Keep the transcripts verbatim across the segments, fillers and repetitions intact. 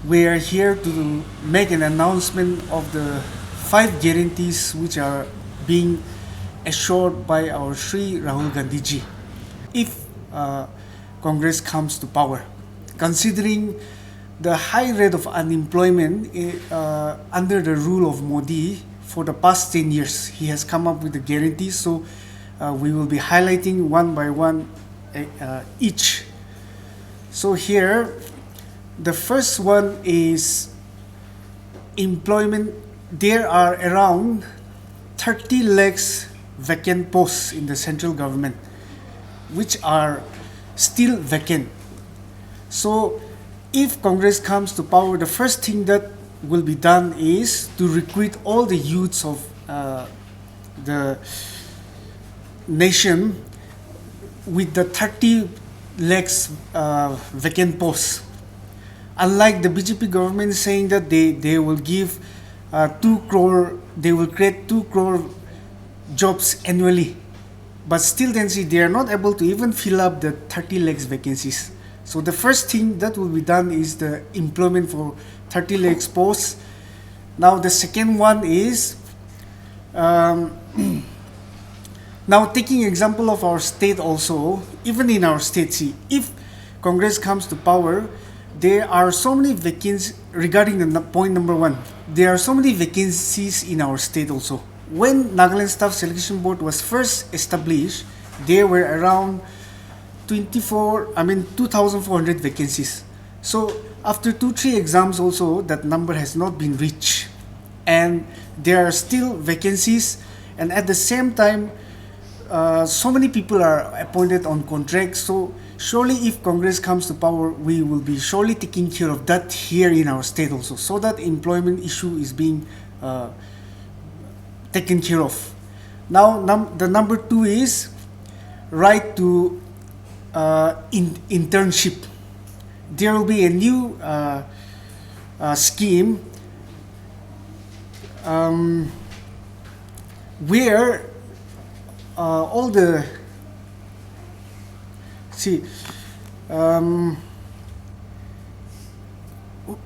We are here to make an announcement of the five guarantees which are being assured by our Shri Rahul Gandhi ji. If uh, Congress comes to power, considering the high rate of unemployment eh, uh, under the rule of Modi for the past ten years, he has come up with the guarantees. So uh, we will be highlighting one by one eh, uh, each. So here, the first one is employment. There are around thirty lakhs vacant posts in the central government, which are still vacant. So, if Congress comes to power, the first thing that will be done is to recruit all the youths of uh, the nation with the thirty lakhs uh, vacant posts. Unlike the B J P government saying that they, they will give uh, two crore, they will create two crore jobs annually. But still, then see, they are not able to even fill up the thirty lakhs vacancies. So the first thing that will be done is the employment for thirty lakhs posts. Now the second one is um, now taking example of our state also, even in our state, see, if Congress comes to power, there are so many vacancies regarding the nu- point number one. There are so many vacancies in our state also. When Nagaland Staff Selection Board was first established, there were around twenty-four, I mean, two thousand four hundred vacancies. So after two, three exams also, that number has not been reached. And there are still vacancies. And at the same time, uh, so many people are appointed on contract. So surely if Congress comes to power, we will be surely taking care of that here in our state also. So that employment issue is being uh, taken care of. Now, num- the number two is right to uh, in- internship. There will be a new uh, uh, scheme um, where uh, all the see um,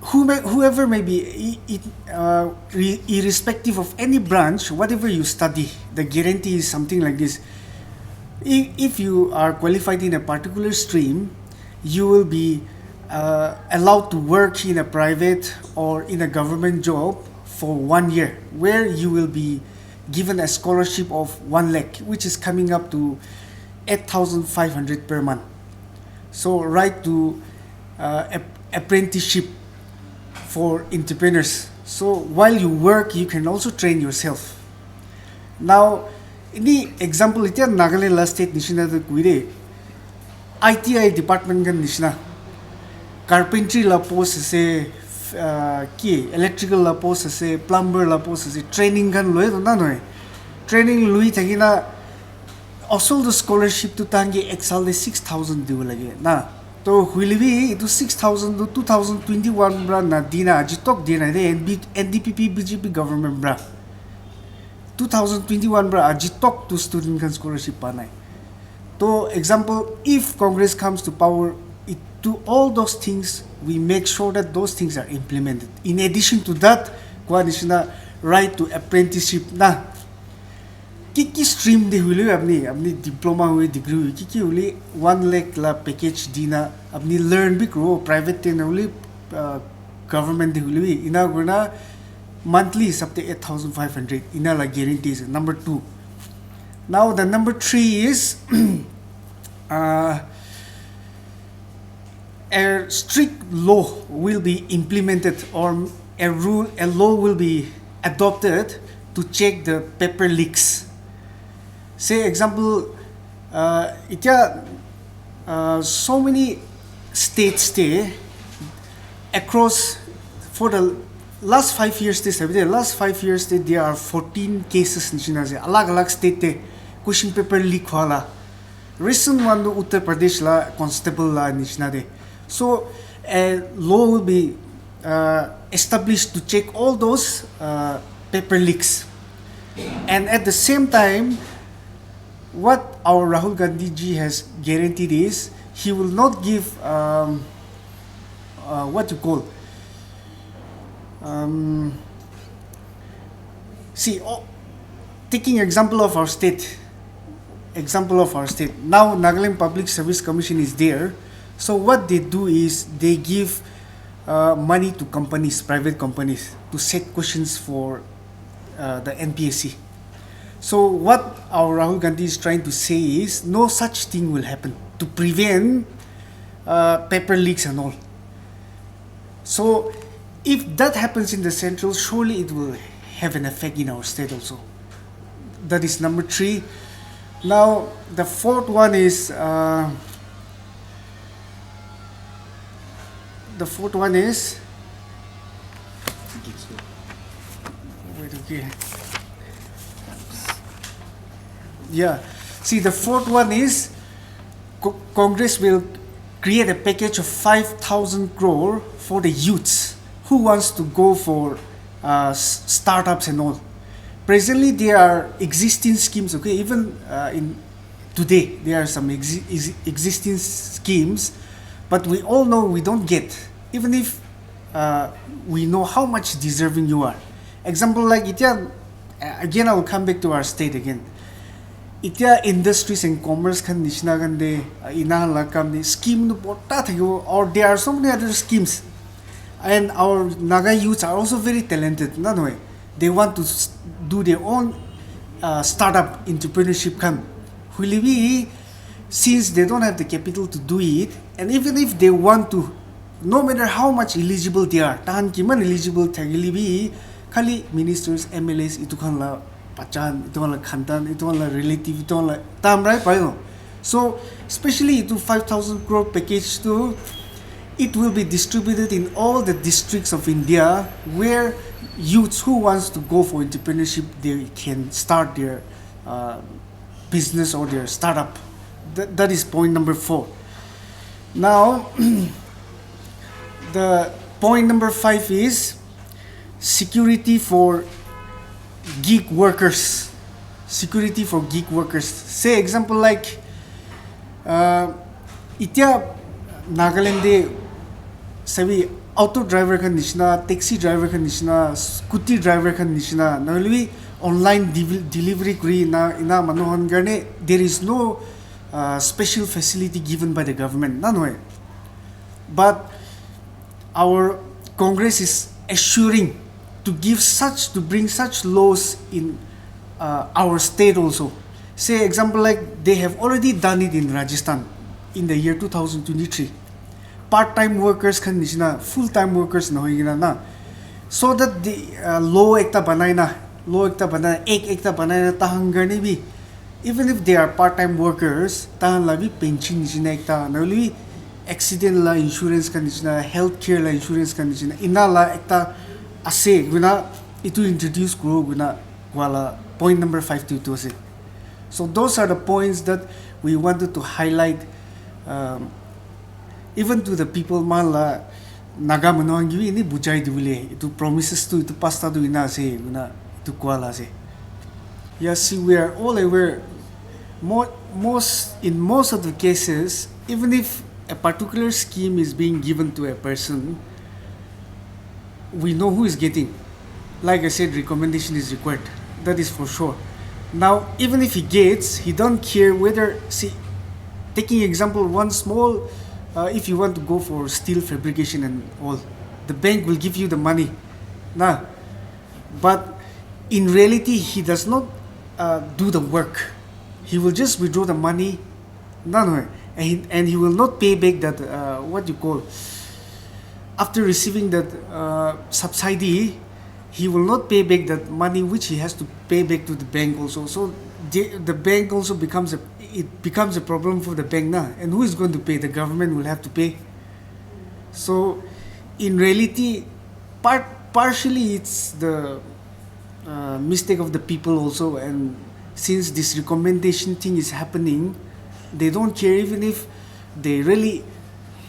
who may, whoever may be, i- it, uh, re- irrespective of any branch, whatever you study, the guarantee is something like this. If, if you are qualified in a particular stream, you will be uh, allowed to work in a private or in a government job for one year, where you will be given a scholarship of one lakh, which is coming up to eight thousand five hundred per month. So, right to uh, ap- apprenticeship for entrepreneurs. So, while you work, you can also train yourself. Now, any example, itiya Nagaland la state nishina de kuire, I T I department kan nishina, carpentry la post ase, uh, ki electrical la post ase, plumber la post ase, training kan loy to na noi. Training lui thakina, asol tu scholarship tu tangi ek sal de six thousand dibo lage na. To huile bi itu six thousand tu two thousand twenty-one pra na dina aji tok dina de N B, N D P P B J P government pra. two thousand twenty-one pra aji tok tu student kan scholarship pa nai. To example, if Congress comes to power, it, to all those things, we make sure that those things are implemented. In addition to that, kwa nishina right to apprenticeship na. Ki ki stream de huile apni, apni diploma hui, degree hui, ki ki huile one lakh la package dina, apni learn bi kuro, private te na huile uh, government de huile bi, ina guna monthly hisab te eight thousand five hundred, ina la guarantee ase, number two. Now the number three is uh, a strict law will be implemented or a rule, a law will be adopted to check the paper leaks. Say example, uh, itya uh, so many states te across for the last five years te sabi de, last five years te there are fourteen cases nishina ase alag alag state te question paper leak hwala. Recent one tu Uttar Pradesh la constable la nishina de. So a law will be uh, established to check all those uh, paper leaks. And at the same time, what our Rahul Gandhi ji has guaranteed is he will not give um, uh, what you call Um, see, oh, taking example of our state, example of our state. Now Nagaland Public Service Commission is there. So what they do is they give uh, money to companies, private companies, to set questions for uh, the N P S C. So what our Rahul Gandhi is trying to say is no such thing will happen to prevent uh, paper leaks and all. So if that happens in the central, surely it will have an effect in our state also. That is number three. Now the fourth one is uh, the fourth one is wait, okay. Yeah. See, the fourth one is Co- Congress will create a package of five thousand crore for the youths who wants to go for uh, s- startups and all. Presently, there are existing schemes. Okay, even uh, in today there are some exi- exi- existing schemes, but we all know we don't get, even if uh, we know how much deserving you are. Example, like, itia, uh, again, I will come back to our state again. Itia industries and commerce khan nishina khan de uh, ina la kam de scheme nu bota thakibo, or there are so many other schemes, and our Naga youths are also very talented, na nohoi? They want to s- do their own uh, startup entrepreneurship khan. Hoile bi, since they don't have the capital to do it, and even if they want to, no matter how much eligible they are, tahan kiman eligible thakile bi, khali ministers, M L As, itu khan la pachan, itu khan la khandan, itu khan la relative, itu khan la tamrai pai no. So especially itu five thousand crore package tu, it will be distributed in all the districts of India where youths who wants to go for entrepreneurship, they can start their uh, business or their startup. That, that is point number four. Now, the point number five is security for gig workers. Security for gig workers. Say example like uh, itia Nagaland de sabi auto driver khan nishina, taxi driver khan nishina, scooty driver khan nishina, nohole bi online devel- delivery kuri na ina manu khan karne there is no uh, special facility given by the government, na nohoi? But our Congress is assuring to give such, to bring such laws in uh, our state also. Say example like they have already done it in Rajasthan in the year two thousand twenty-three. Part time workers khan nishina full time workers na hoigina na, so that the uh, law ekta banai na, law ekta banai, ek ekta banai na tahan karne bi, even if they are part time workers, tahan la bi pension nishina ekta, nohole bi accident la insurance khan nishina, health care la insurance khan nishina, ina la ekta ase guna, itu introduce kuro guna, wala point number five tu itu ase. So those are the points that we wanted to highlight, um, even to the people, man la Naga manu khan ke bi ini bujai dibole, itu promises tu, itu pasta tu ina ase, ina itu koa la ase. Yes, see, we are all aware. Mo- most, in most of the cases, even if a particular scheme is being given to a person, we know who is getting. Like I said, recommendation is required. That is for sure. Now, even if he gets, he don't care whether, see, taking example, one small, uh, if you want to go for steel fabrication and all, the bank will give you the money. Nah, but in reality, he does not uh, do the work. He will just withdraw the money. No, no, and he, and he will not pay back that uh, what you call, after receiving that uh, subsidy, he will not pay back that money which he has to pay back to the bank also. So the, the bank also becomes a, it becomes a problem for the bank now. And who is going to pay? The government will have to pay. So in reality, part partially it's the uh, mistake of the people also. And since this recommendation thing is happening, they don't care even if they really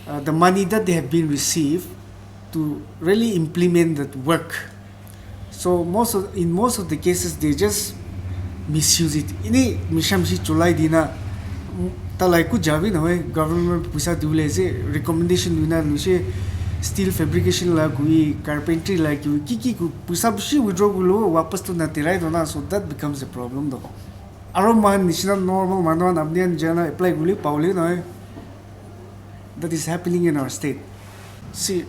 uh, the money that they have been received to really implement that work. So most of, in most of the cases, they just misuse it. Ini mishamshi chulai dina, talai ku jabi na hoi, government puisa dule se recommendation dina nuse. Steel fabrication la kui, carpentry la kui, ki ki kui, puisa bishi withdraw kulo, wapas tu natirai do na, so that becomes a problem do. Aro man nishina normal manu khan apni khan jana apply kuli paule noy. That is happening in our state. See,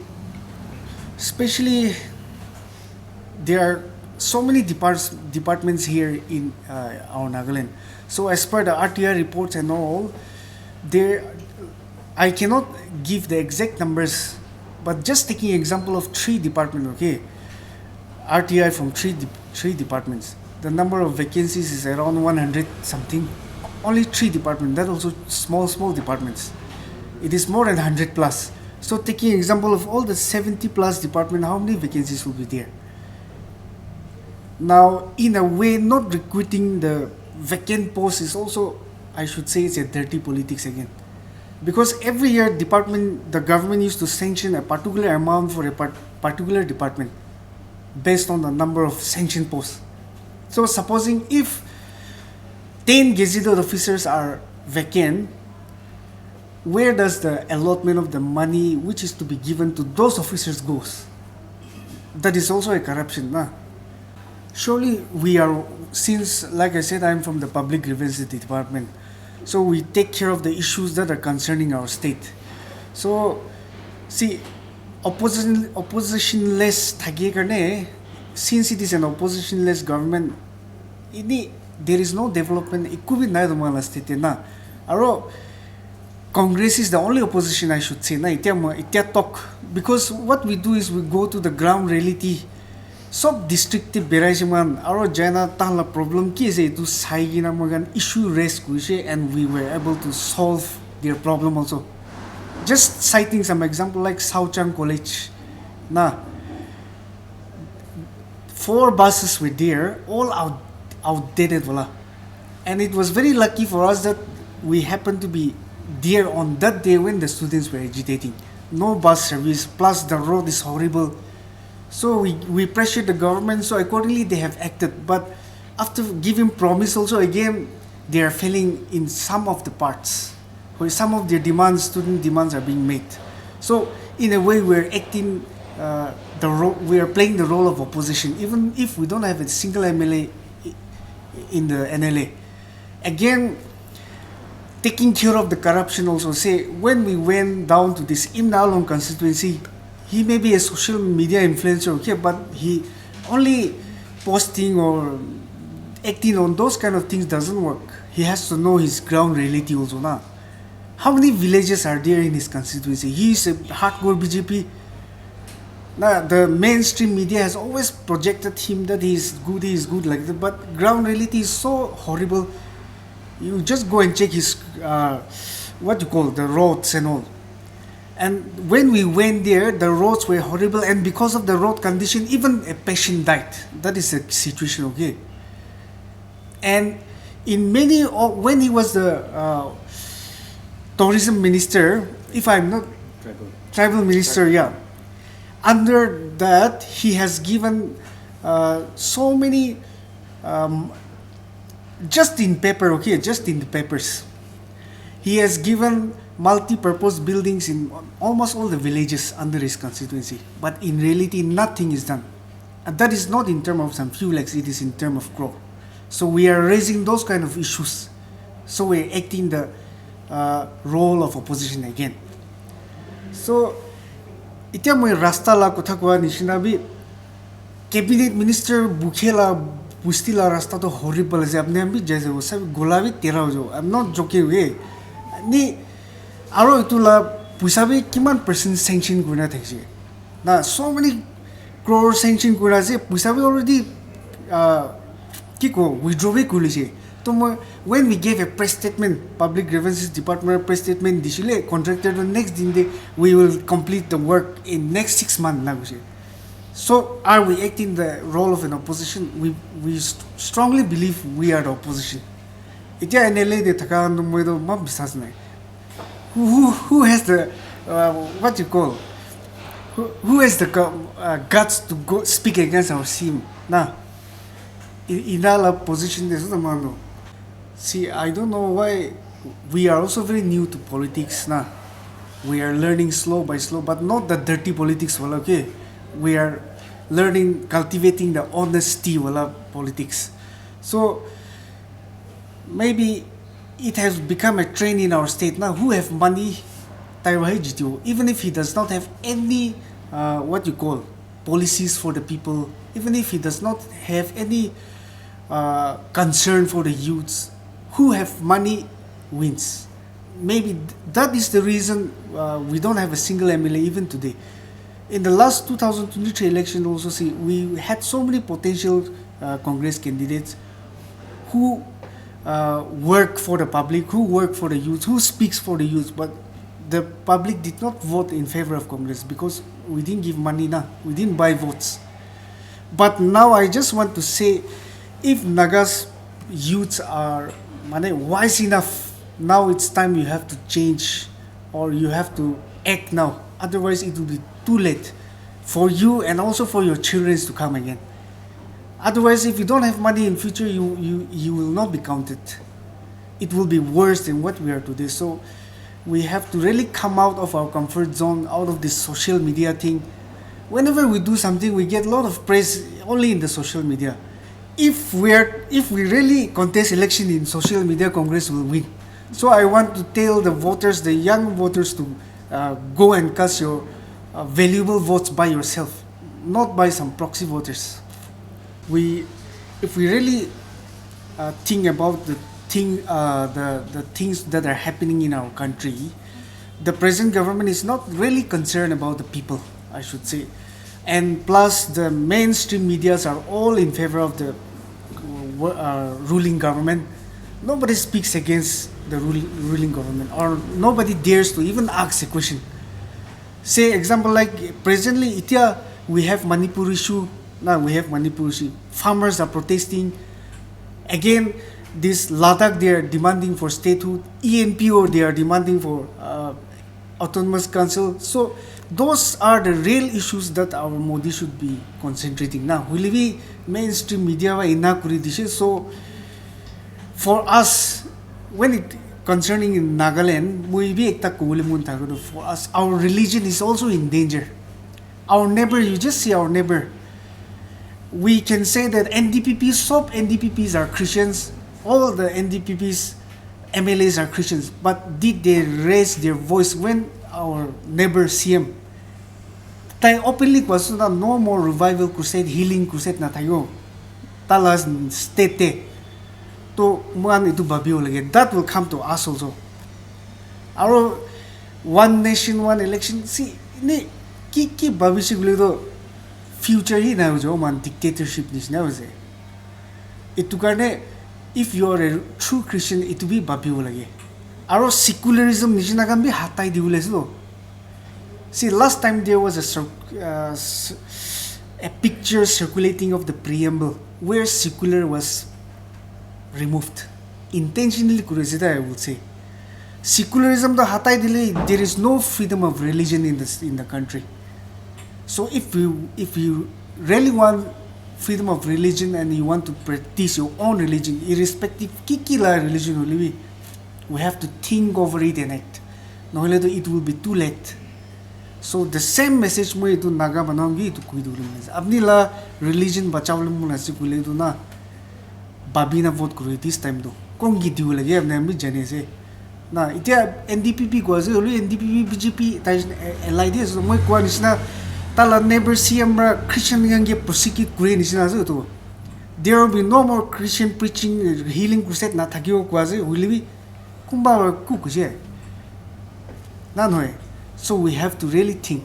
especially there are so many departs, departments here in uh, our Nagaland. So as per the R T I reports and all, there I cannot give the exact numbers, but just taking example of three department, okay, R T I from three de- three departments. The number of vacancies is around one hundred something. Only three department, that also small small departments. It is more than hundred plus. So taking example of all the seventy plus department, how many vacancies will be there? Now, in a way, not recruiting the vacant post is also, I should say, it's a dirty politics again. Because every year, department, the government used to sanction a particular amount for a part- particular department based on the number of sanctioned posts. So, supposing if ten gazetted officers are vacant, where does the allotment of the money which is to be given to those officers goes? That is also a corruption, na? Surely we are, since, like I said, I'm from the public grievances department, so we take care of the issues that are concerning our state. So, see, opposition oppositionless thaki karne, since it is an oppositionless government, ini there is no development, eku bi nai to moila state te na. Aro Congress is the only opposition, I should say, na, itia mo itia talk, because what we do is we go to the ground reality. Sob district te berai se man aro jaina tan la problem ki ase itu sai kina moikhan issue raise kurise and we were able to solve their problem also. Just citing some example like Saochang College, na, four buses were there, all out, outdated wala. And it was very lucky for us that we happened to be there on that day when the students were agitating. No bus service, plus the road is horrible. So we, we pressured the government, so accordingly they have acted. But after giving promise also, again, they are failing in some of the parts. Where some of their demands, student demands are being made. So in a way, we're acting uh, the role, we are playing the role of opposition, even if we don't have a single M L A in the N L A. Again, taking care of the corruption also. Say, when we went down to this Imna Along constituency, he may be a social media influencer, okay, but he only posting or acting on those kind of things doesn't work. He has to know his ground reality also, na. How many villages are there in his constituency? He is a hardcore B J P. Now, the mainstream media has always projected him that he is good, he is good like that. But ground reality is so horrible. You just go and check his, uh, what you call, the roads and all. And when we went there, the roads were horrible, and because of the road condition, even a patient died. That is the situation, okay? And in many, o- when he was the uh, tourism minister, if I'm not tribal minister, yeah, under that he has given uh, so many, um, just in paper, okay, just in the papers, he has given multi-purpose buildings in almost all the villages under his constituency. But in reality, nothing is done. And that is not in terms of some few lakhs, it is in terms of crore. So we are raising those kind of issues. So we are acting the uh, role of opposition again. So, itia moi rasta la kotha kowa nishina bi, cabinet minister bukhe la busti la rasta to horrible ase, apni khan bi jai sabo, sabi gola bi tera ho jabo. I'm not joking, eh. Ni, aro itu la puisa bi kiman percent sanction kurina thakise. Na, so many crore sanction kura ase, puisa bi already uh, ki ko withdraw bi kuri lise. To moi, when we gave a press statement, public grievances department press statement disile, contractor to next din de, we will complete the work in next six months na guse. So are we acting the role of an opposition? We we st- strongly believe we are the opposition. Itia N L A de thaka khan to moi to ma bisas nai. Who, who, who has the uh, what you call, who, who has the gu- uh, guts to go speak against our C M? Na, in, in our position, there's not a man. See, I don't know why we are also very new to politics. Na, We are learning slow by slow, but not the dirty politics wala, okay? We are learning, cultivating the honesty wala politics. So maybe it has become a trend in our state now. Who have money, tai wa he jitibo. Even if he does not have any, uh, what you call, policies for the people, even if he does not have any, uh, concern for the youths, who have money wins. Maybe th- that is the reason, uh, we don't have a single M L A even today. In the last two thousand twenty-three election also, see, we had so many potential, uh, Congress candidates who, uh, work for the public, who work for the youth, who speaks for the youth, but the public did not vote in favor of Congress because we didn't give money, na, we didn't buy votes. But now I just want to say, if Nagas youths are, mane, wise enough, now it's time you have to change or you have to act now. Otherwise, it will be too late for you and also for your children to come again. Otherwise, if you don't have money in future, you, you, you will not be counted. It will be worse than what we are today. So we have to really come out of our comfort zone, out of this social media thing. Whenever we do something, we get a lot of praise only in the social media. If we are, if we really contest election in social media, Congress will win. So I want to tell the voters, the young voters, to, uh, go and cast your, uh, valuable votes by yourself, not by some proxy voters. We, if we really, uh, think about the thing, uh, the, the things that are happening in our country, the present government is not really concerned about the people, I should say. And plus, the mainstream medias are all in favor of the, uh, ruling government. Nobody speaks against the ruling, ruling government, or nobody dares to even ask a question. Say example, like, presently, itia, we have Manipur issue. Now we have Manipur issue. Farmers are protesting. Again, this Ladakh, they are demanding for statehood. E N P O, they are demanding for, uh, autonomous council. So those are the real issues that our Modi should be concentrating na. Hoile bi mainstream media wa ena kuri dishe. So for us, when it concerning in Nagaland, moi bi ekta kobole mon thake toh, for us, our religion is also in danger. Our neighbor, you just see our neighbor. We can say that N D P P, sob N D P Ps are Christians, all the N D P Ps M L As are Christians, but did they raise their voice when our neighbor C M, tai openly koa ase na, no more revival crusade, healing crusade nathakibo, tala state te. To moikhan etu bhabibo lage, that will come to us also. Aro one nation, one election, see, ne, ki, ki bhabise koile to future hi nai hoise, moikhan dictatorship nishina hoise. Etu karne, if you are a true Christian, etu bi bhabibo lage. Aro secularism nishina khan bi hatai dibole ase to. See, last time there was a cir-, uh, s-, a picture circulating of the preamble where secular was removed. Intentionally kuri ase, I would say. Secularism to hatai dile, there is no freedom of religion in this, in the country. So if you, if you really want freedom of religion and you want to practice your own religion, irrespective ki ki la religion hoile bi, we have to think over it and act. Nohole to it will be too late. So the same message moi etu Naga manu khan ke etu koi dibole mon ase. Apni la religion bachabole mon ase koile etu na, bhabi na vote kuri this time tu. Kon ke dibo lage apni khan bi jani ase. Na, itia N D P P koi ase, hoilebi N D P P, B J P, tai, eh, allied ase. Moi koa nishina, ta la neighbor C M ra Christian khan ke prosecute kuri nishina ase etu. There will be no more Christian preaching, healing crusade na thakibo koi ase, hoilebi kunba para ku kuishe. Na nohoi. So we have to really think.